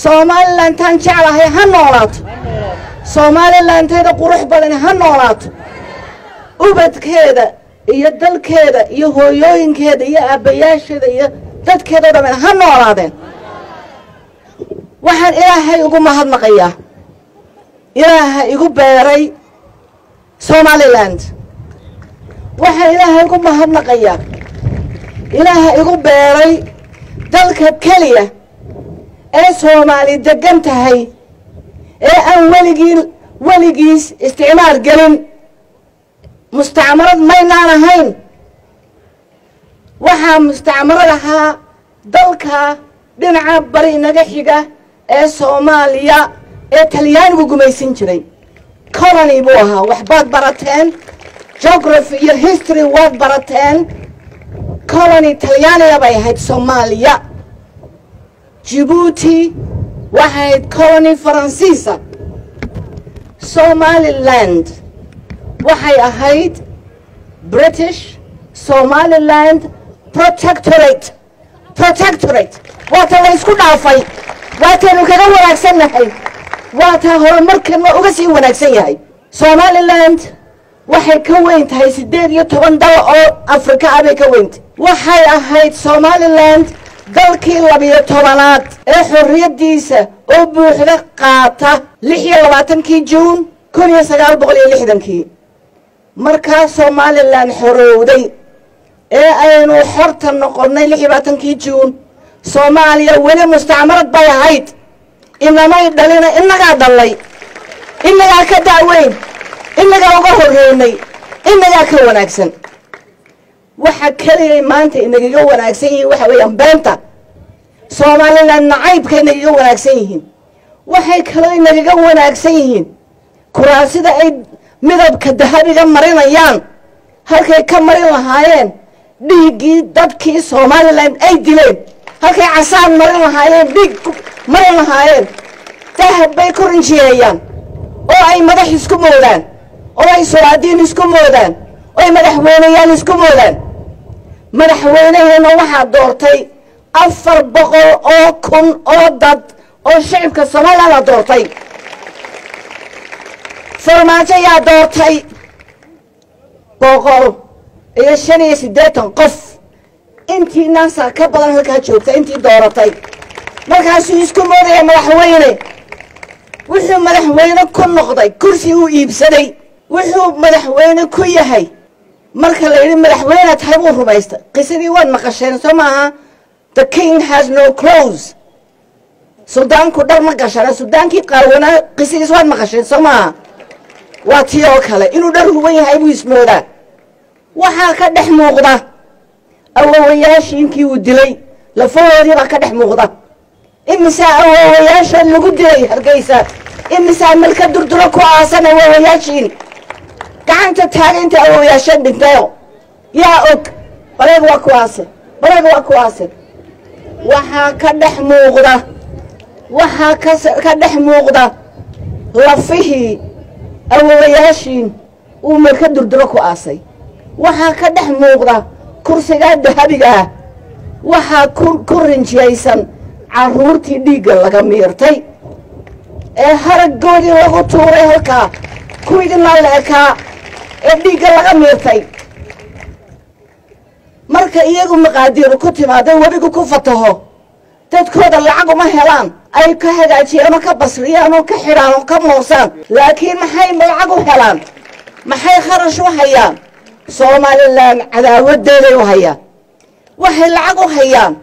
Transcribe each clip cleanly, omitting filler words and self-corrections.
Somalilantaan jeclahay ha noolaato. Somalilanteeda qurux badan ha noolaato. Ubadkeeda iyo dalkeeda iyo hooyooyinkeeda iyo aabbayaasheeda iyo dadkeeda o dhan ha noolaadeen. Waxaan Ilaahay ugu mahadnaqayaa Ilaaha igu beeray Somaliland. Waxaan Ilaahay ugu mahadnaqayaa Ilaaha igu beeray dalka keliya ee Soomaali degan tahay ee aan weligii weligiis isticmaar gelin. Mustacmarad maynaan ahayn. Waxaa mustacmarad ahaa dalka dhinaca bari inaga xiga ee Soomaaliya ee Talyaanigu gumaysan jiray. Colony buu ahaa. Waxbaad barateen, geography iyo history waad barateen. Colony Talyaaniga bay ahayd Soomaaliya. Jibuuti waxay ahayd colony Faransiisa. Somaliland waxay ahayd British Somaliland Protectorate. Protectorate waata la isku dhaafay, waataynu kaga wanaagsannahay, waataa horumarkeedna uga sii wanaagsan yahay. Somaliland waxay ka weyn tahay 18 dal oo Afrika ah bay ka weyntahay. Waxay ahayd Somaliland dalkii 12aad ee xorriyaddiisa oo buuxda qaata 26-kii Juun 1960-kii. Markaa Somaliland xorowday ee aynu xorta noqonnay 26-kii Juun, Soomaaliya weli mustacmarad bay ahayd. Inamay dhalina, innagaa dhallay, innagaa ka daaweyn, innagaa uga horreynay, innagaa ka wanaagsan. Waxa keliyay maanta inagaga wanaagsan yihiin waxa weeyaan beenta Somaliland nacaybka inagaga wanaagsan yihiin. Waxay kaloo inagaga wanaagsan yihiin kuraasida ay midabka dahabiga marinayaan halkay ka marin lahaayeen dhiiggii dadkii Somaliland ay dileen, halkay casaan marin lahaayeen, dhiig marin lahaayeen, dahab bay ku rinjiyeeyaan oo ay madax isku moodaan oo ay suraadiin isku moodaan oo ay madaxweyneyaal isku moodaan. Madaxweynaheena waxaa doortay 400,000 oo dad oo shicibka Somaliland la doortay. Farmaajo yaa doortay? 185 qof. Intii naasa ka badan halkaa joogta intii dooratay. Markaasuu isku moodaya madaxweyne. Wuxuu madaxweyne ku noqday kursi uu iibsaday. Wuxuu madaxweyne ku yahay marka la yidhi madaxweyne tahay buu rumaystay. Qisadii waad maqasheen, soo maaha? The king has no clothes. Suldaanku dhar ma gashana. Suldaankii qaawanaa qisadiis waad maqasheen, soo maaha? Waa tii oo kale, inuu dhar huwan yahay buu ismoodaa. Waxaa ka dhex muuqda awowayaashiinkii uu dilay lafahoodii baa ka dhex muuqda. Imisaa awowayaasha lagu dilay Hargeysa? Imisaa Melka Durduro ku aasan awowayaashiin? Gacanta taaga inta awowayaasheen dhintayo. Yaa og? Baleeg waa kuwaase, baleeg waa kuwaase. Waxaa ka dhex muuqda, waxaa ka dhex muuqda lafihii awowayaashiin uu Melka Durduro ku aasay. Waxaa ka dhex muuqda kursigaa dahabiga ah. Waxaa ku rinjiyaysan carruurtii dhiigga laga miirtay ee haraggoodii lagu tuuray halkaa, kuwiidinaa la ekaa ee dhiigga laga miirtay. Marka iyagu maqaadiiru ku timaado, webigu ku fataho, dadkooda lacag uma helaan ay ka hagaajiyaan oo ka basriyaan oo ka xidhaan oo ka moosaan. Laakiin maxay lacag u helaan? Maxay kharash u hayaan? Somaliland cadaawadeeday u hayaan. Waxay lacag u hayaan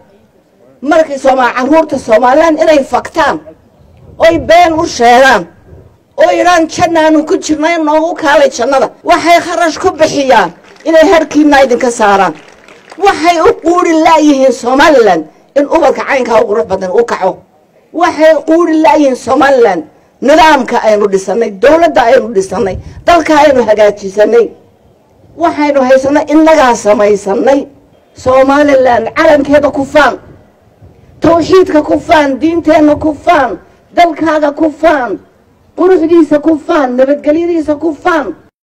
markay carruurta Somaliland inay faktaan oy been u sheegaan oo yidhaan jannaanu ku jirnay, noogu kaalay jannada. Waxay kharash ku bixiyaan inay harkiina idinka saaraan. Waxay u quuri laayihiin Somaliland in ubadka caynkaa u qurux badan u kaco. Waxay quuri laayihiin Somaliland nidaamka aynu dhisanay, dowladda aynu dhisanay, dalka aynu hagaajisanay, waxaynu haysanay innagaa samaysanay. Somaliland calankeeda ku faan, tawxiidka ku faan, diinteenna ku faan, dalkaaga ku faan, quruxdiisa ku faan, nabadgelyadiisa ku faan.